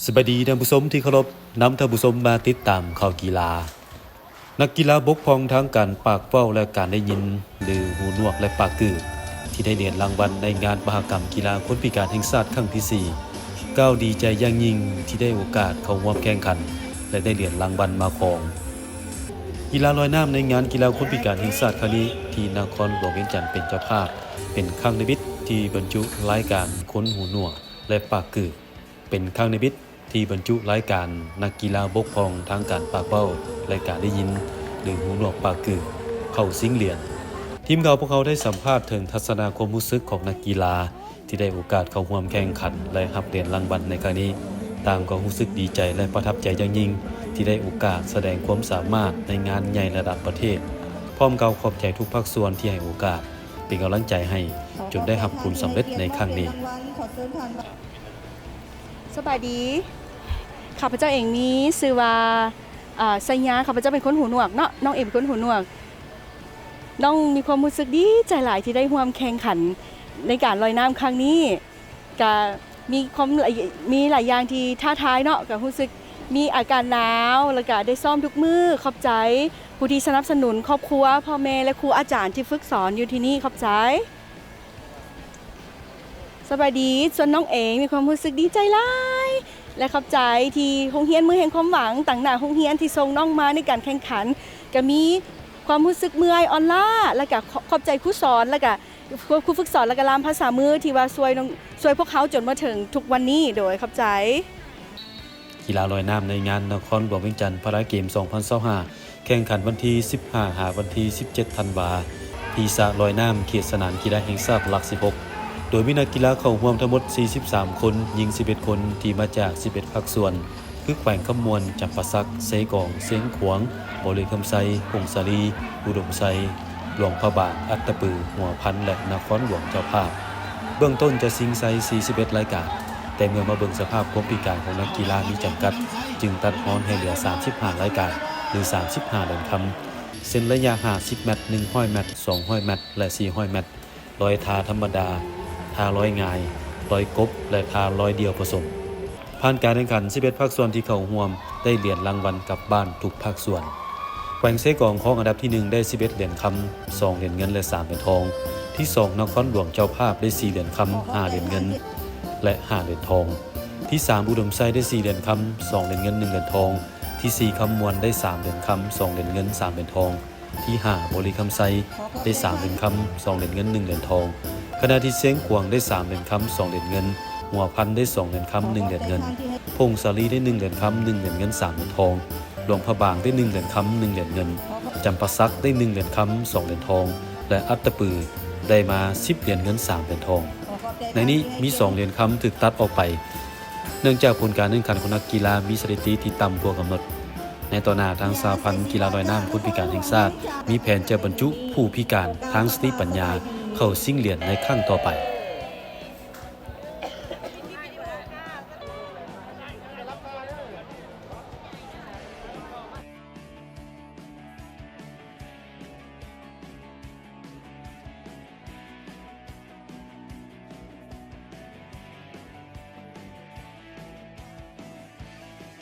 ສະບາຍດີທ່ານຜູ້ຊົມທີ່ເຄົາລົບ, ນຳທ່ານຜູ້ຊົມມາຕິດຕາມຂ່າວກິລາ. ນັກກິລາບົກຜ່ອງທາງການປາກເວົ້າ ແລະ ການໄດ້ຍິນ ຫຼື ຫູໜວກ ແລະ ປາກກືກ ທີ່ໄດ້ຫຼຽນລາງວັນໃນງານມະຫະກຳກິລາຄົນພິການແຫ່ງຊາດຄັ້ງທີສີ່ ກ່າວດີໃຈຢ່າງຍິ່ງທີ່ໄດ້ໂອກາດເຂົ້າຮ່ວມແຂ່ງຂັນ ແລະ ໄດ້ຫຼຽນລາງວັນມາຄອງ. ກິລາລອຍນ້ຳໃນງານກິລາຄົນພິການແຫ່ງຊາດຄັ້ງນີ້ ທີ່ນະຄອນຫຼວງວຽງຈັນເປັນເຈົ້າພາບ ເປັນຄັ້ງນິມິດທີ່ບັນຈຸລາຍການຄົນຫູໜວກ ແລະ ປາກກືກ ເປັນຄັ້ງນິມິດທີ່ບັນຈຸລາຍການນັກກິລາບົກຜ່ອງທາງການປາກເວົ້າ ແລະ ການໄດ້ຍິນ ຫຼື ຫູໜວກປາກກືກ ເຂົ້າຊິງຫຼຽນ. ທີມຂ່າວພວກເຮົາໄດ້ສຳພາດເຖິງທັດສະນະຄວາມຮູ້ສຶກຂອງນັກກິລາທີ່ໄດ້ໂອກາດເຂົ້າຮ່ວມແຂ່ງຂັນ ແລະ ຮັບຫຼຽນລາງວັນໃນຄັ້ງນີ້. ຕ່າງກໍຮູ້ສຶກດີໃຈ ແລະ ປະທັບໃຈຢ່າງຍິ່ງທີ່ໄດ້ໂອກາດສະແດງຄວາມສາມາດໃນງານໃຫຍ່ລະດັບປະເທດ, ພ້ອມກ່າວຂອບໃຈທຸກພາກສ່ວນທີ່ໃຫ້ໂອກາດ ເປັນກຳລັງໃຈໃຫ້ຈົນໄດ້ຮັບຜົນສຳເລັດໃນຄັ້ງນີ້. ສະບາຍດີ ຂ້າພະເຈົ້າເອງມີຊື່ວ່າ ເອີ ໄຊຍາ, ຂ້າພະເຈົ້າເປັນຄົນຫູໜວກເນາະ, ນ້ອງເອງເປັນຄົນຫູໜວກ. ນ້ອງມີຄວາມຮູ້ສຶກດີໃຈຫຼາຍທີ່ໄດ້ຮ່ວມແຂ່ງຂັນໃນການລອຍນ້ຳຄັ້ງນີ້. ກະມີຄວາມ ມີຫຼາຍຢ່າງທີ່ທ້າທາຍເນາະ, ກະຮູ້ສຶກມີອາການໜາວ ແລ້ວກະໄດ້ຊ້ອມທຸກມື້. ຂອບໃຈຜູ້ທີ່ສະໜັບສະໜູນ, ຄອບຄົວ, ພໍ່ແມ່ ແລະ ຄູອາຈານທີ່ຝຶກສອນຢູ່ທີ່ນີ້. ຂອບໃຈ. ສະບາຍດີ, ສ່ວນນ້ອງເອງມີຄວາມຮູ້ສຶກດີໃຈຫຼາຍ ແລະ ຂອບໃຈທີ່ໂຮງຮຽນເມືອງແຫ່ງຄວາມຫວັງ ຕາງໜ້າໂຮງຮຽນທີ່ສົ່ງນ້ອງມາໃນການແຂ່ງຂັນ. ກະມີຄວາມຮູ້ສຶກເມື່ອຍອ່ອນລ້າ ແລ້ວກະຂອບໃຈຄູສອນ ແລ້ວກະ ຄູຝຶກສອນ ແລ້ວກະລ່າມພາສາມືທີ່ວ່າຊ່ວຍນ້ອງ ຊ່ວຍພວກເຮົາຈົນມາເຖິງທຸກວັນນີ້. ໂດຍ ຂອບໃຈ. ກິລາລອຍນ້ຳໃນງານນະຄອນຫຼວງວຽງຈັນພາຣາເກມສອງພັນຊາວຫ້າ ແຂ່ງຂັນວັນທີສິບຫ້າ ຫາວັນທີສິບເຈັດ ທັນວາ ທີ່ສະລອຍນ້ຳເຂດສະໜາມກິລາແຫ່ງຊາດຫຼັກສິບຫົກ ໂດຍມີນັກກິລາເຂົ້າຮ່ວມທັງໝົດສີ່ສິບສາມຄົນ, ຍິງສິບເອັດຄົນ ທີ່ມາຈາກສິບເອັດພາກສ່ວນ ຄືແຂວງຄຳມ່ວນ, ຈຳປາສັກ, ເຊກອງ, ຊຽງຂວາງ, ບໍລິຄຳໄຊ, ຜົ້ງສາລີ, ອຸດົມໄຊ, ຫຼວງພະບາງ, ອັດຕະປື, ຫົວພັນ ແລະ ນະຄອນຫຼວງເຈົ້າພາບ. ເບື້ອງຕົ້ນຈະຊິງໃສ່ສີ່ສິບເອັດລາຍການ, ແຕ່ເມື່ອມາເບິ່ງສະພາບຄວາມພິການຂອງນັກກິລາມີຈຳກັດ, ຈຶ່ງຕັດຮອນໃຫ້ເຫຼືອສາມສິບຫ້າລາຍການ ຫຼື ສາມສິບຫ້າຫຼຽນຄຳ, ເຊັ່ນ ໄລຍະຫ້າສິບແມັດ, ໜຶ່ງຮ້ອຍແມັດ, ສອງຮ້ອຍແມັດ ແລະ ສີ່ຮ້ອຍແມັດ, ລອຍທ່າທຳມະດາ, ທ່າລອຍຫງາຍ, ລອຍກົບ ແລະ ທ່າລອຍດ່ຽວປະສົມ. ຜ່ານການແຂ່ງຂັນ, ສິບເອັດພາກສ່ວນທີ່ເຂົ້າຮ່ວມໄດ້ຫຼຽນລາງວັນກັບບ້ານທຸກພາກສ່ວນ. ແຂວງເຊກອງຄອງອັນດັບທີໜຶ່ງ ໄດ້ສິບເອັດຫຼຽນຄຳ, ສອງຫຼຽນເງິນ ແລະ ສາມຫຼຽນທອງ. ທີສອງ ນະຄອນຫຼວງເຈົ້າພາບ ໄດ້ສີ່ຫຼຽນຄຳ, ຫ້າຫຼຽນເງິນ ແລະ ຫ້າຫຼຽນທອງ. ທີສາມ ອຸດົມໄຊ ໄດ້ສີ່ຫຼຽນຄຳ, ສອງຫຼຽນເງິນ, ໜຶ່ງຫຼຽນທອງ. ທີສີ່ ຄຳມ່ວນ ໄດ້ສາມຫຼຽນຄຳ, ສອງຫຼຽນເງິນ, ສາມຫຼຽນທອງ. ທີຫ້າ ບໍລິຄຳໄຊ ໄດ້ສາມຫຼຽນຄຳ, ສອງຫຼຽນເງິນ, ໜຶ່ງຫຼຽນທອງ. ຂະນະທີ່ຊຽງຂວາງ ໄດ້ສາມຫຼຽນຄຳ, ສອງຫຼຽນເງິນ. ຫົວພັນ ໄດ້ສອງຫຼຽນຄຳ, ໜຶ່ງຫຼຽນເງິນ. ຜົ້ງສາລີ ໄດ້ໜຶ່ງຫຼຽນຄຳ, ໜຶ່ງຫຼຽນເງິນ, ສາມຫຼຽນທອງ. ຫຼວງພະບາງ ໄດ້ໜຶ່ງຫຼຽນຄຳ, ໜຶ່ງຫຼຽນເງິນ. ຈຳປາສັກ ໄດ້ໜຶ່ງຫຼຽນຄຳ, ສອງຫຼຽນທອງ ແລະ ອັດຕະປື ໄດ້ມາສິບຫຼຽນເງິນ, ສາມຫຼຽນທອງ. ໃນນີ້ມີສອງຫຼຽນຄຳຖືກຕັດອອກໄປ ເນື່ອງຈາກຜົນການແຂ່ງຂັນຂອງນັກກິລາມີສະຖິຕິທີ່ຕ່ຳກວ່າກຳນົດ. ໃນຕໍ່ໜ້າ, ທາງສະຫະພັນກິລາລອຍນ້ຳຄົນພິການແຫ່ງຊາດ ມີແຜນຈະບັນຈຸຜູ້ພິການທາງສະຕິປັນຍາເຂົ້າຊິງຫຼຽນໃນຄັ້ງຕໍ່ໄປ.